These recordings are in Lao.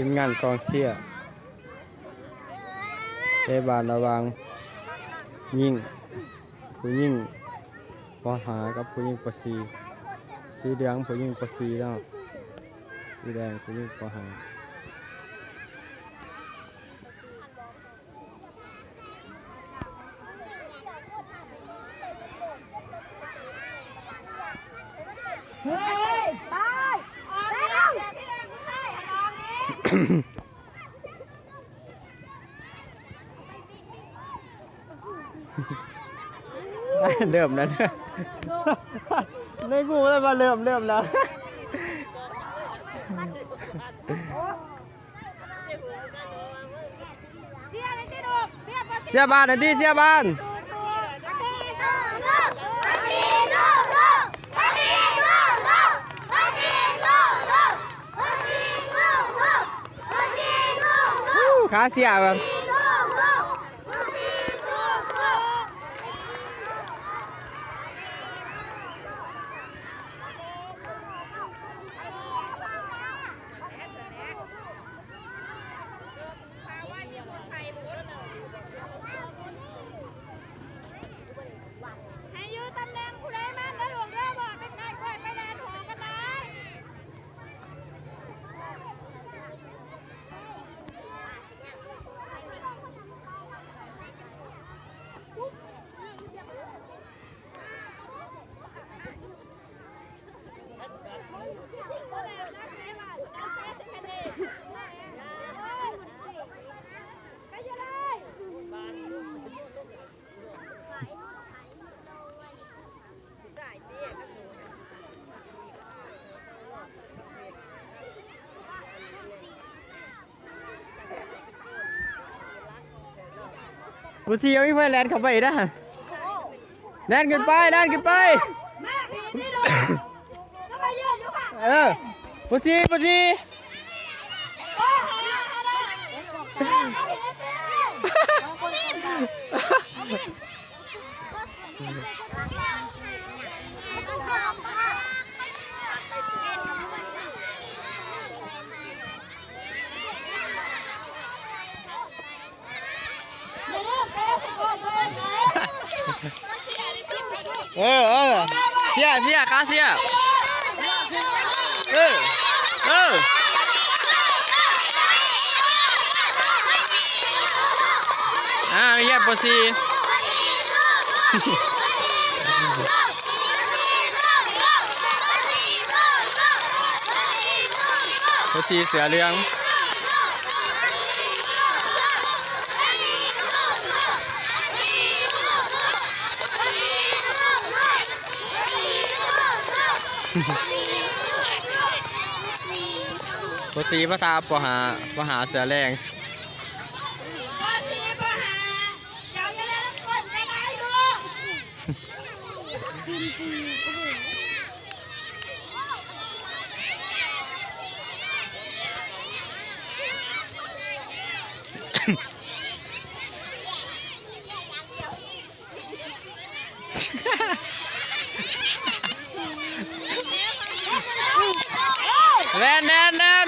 ທີມງານກອງເຊຍ ເຕະບານລະຫວ່າງຍິງ ຜູ້ຍິງ ປໍຫ້າ ກັບຜູ້ຍິງ ປໍສີ່ ສີເຫຼືອງຜູ້ຍິງ ປໍສີ່ເນາະ ສີແດງຜູ້ຍິງ ປໍຫ້າ. ເລີ່ມແລ້ວ ໄດ້ຮູ້ແລ້ວວ່າເລີ່ມ ເລີ່ມແລ້ວ. ເຊຍບານໜ່ອຍຕິ ເຊຍບານ. ຂາເຊຍບານ. ໃຫ້ຢູ່ຕຳແໜ່ງຜູ້ໃດມັນເດີລູກເດີ ບໍ່ເປັນໄງ ຄ່ອຍໄປແລ່ນຫົວກັນໄດ້. ບໍ່ຊິເອົາອີກໄປ ແລ່ນເຂົ້າໄປນະ ແລ່ນຂຶ້ນໄປ ແລ່ນຂຶ້ນໄປ. ເອີ ບໍ່ຊິ ບໍ່ຊິ. ເອີ ເອີ ເຊຍ ເຊຍ ຂາເຊຍ ເອີ ເອີ ອ່າ ຢຽບປໍສີ່ ໂຕສີເສືອເຫຼືອງ. ໂຕສີປະທະ ປໍຫ້າ ປໍຫ້າເສືອແດງ. ແລ່ນ ແລ່ນ ແລ່ນ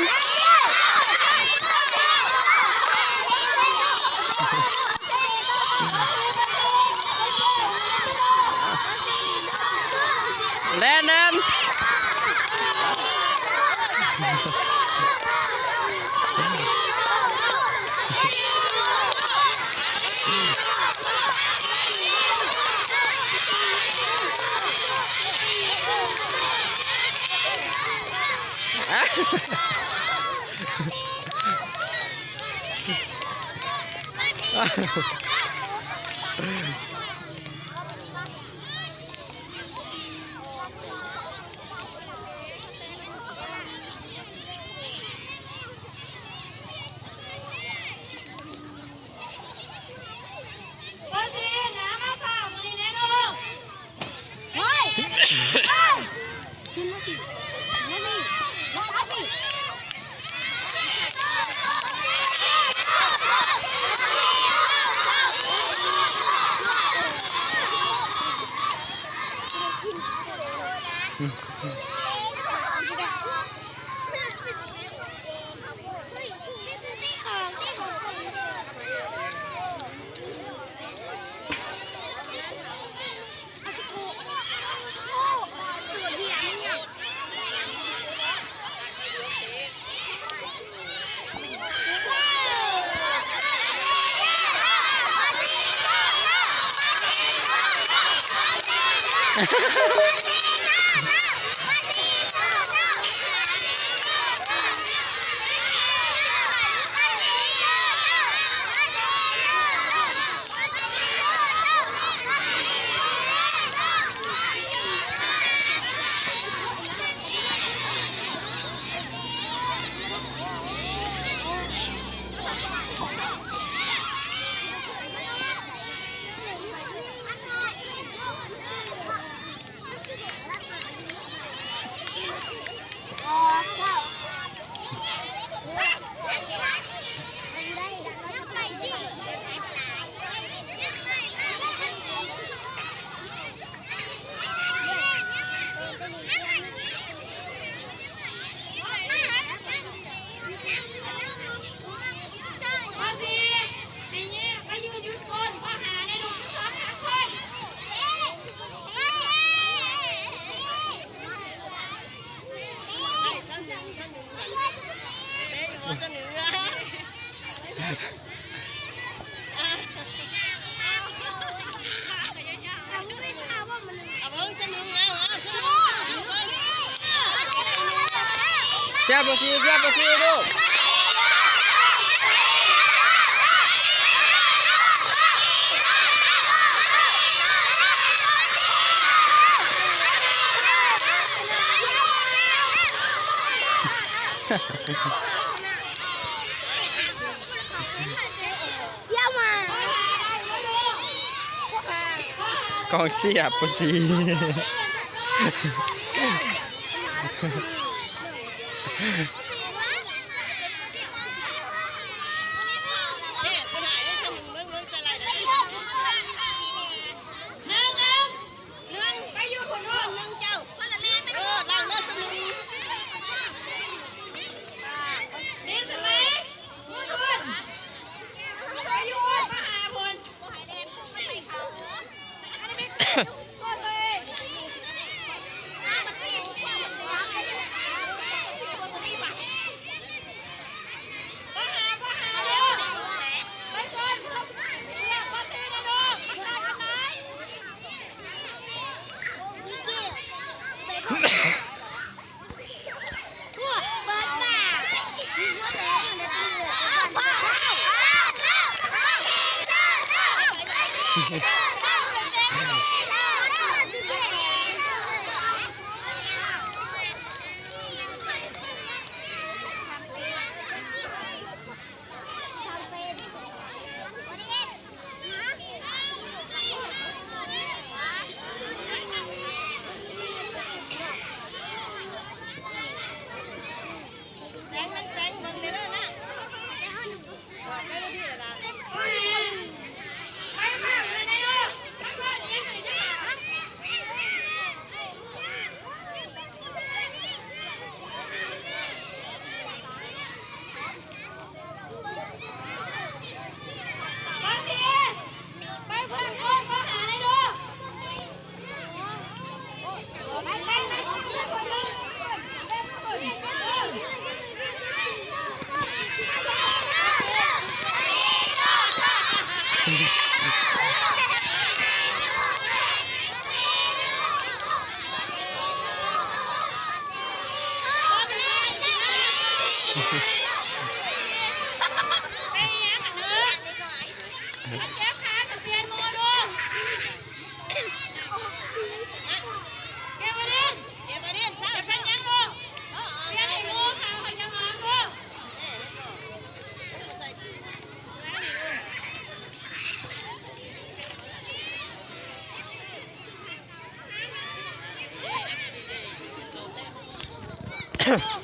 ແລ່ນ ແລ່ນ. ແລ່ນ ແລ່ນ. Siap, Bos Yu, siap, Bos Yu, hidup. ກອງເຊຍ ປະຊີ. ໂອ້